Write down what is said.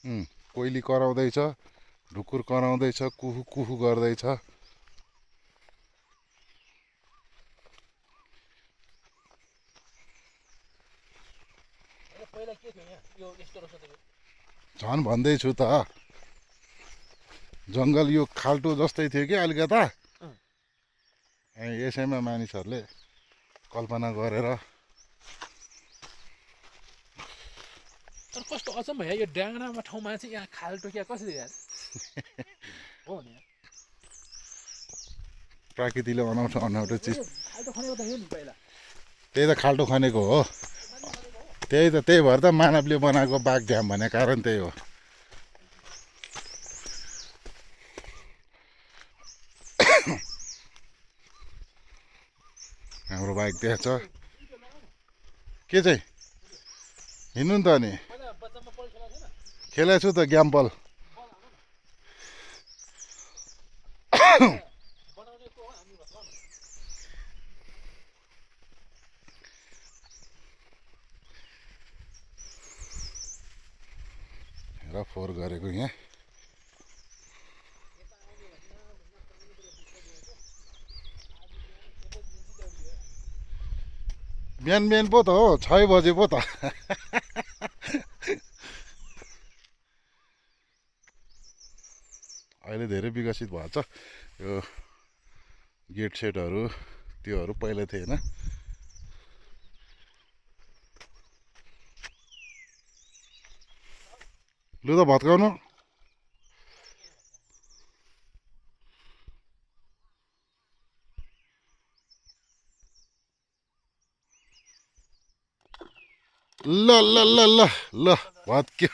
कोइली कराउँदैछ, ढुकुर कराउँदैछ, कुहु कुहु गर्दैछ। पहिला के थियो यहाँ यो यस्तो रहेछ त यो झन् भन्दैछु त, जङ्गल यो खाल्टो जस्तै थियो कि अलिकता। यसैमा मानिसहरूले कल्पना गरेर। तर कस्तो अचम्म या यो डाँडामा ठाउँमा चाहिँ यहाँ खाल्टो क्या कसरी यार हो नि प्रकृतिले अनौठो अनौठो चिज। खाल्टो खनेको त हो नि पहिला त्यही त खाल्टो खनेको हो। त्यही भएर त मानवले बनाएको बागड्याम भन्ने कारण त्यही हो। हाम्रो बाइक त्यहाँ छ। के चाहिँ हिँड्नु नि त अनि बच्चामा पढी खेलाएको थिएन खेलेको छु त ग्याम्पल। बनाउने को हो हामी भन्छ र फोहोर गरेको यहाँ बिहान बिहान पो त हो 6 बजे पो त। अहिले धेरै विकसित भएको छ यो गेट सेटहरू, त्योहरू पहिला थिएन। लु त भत्काउनु। ल ल ल ल ल भत्क्यो।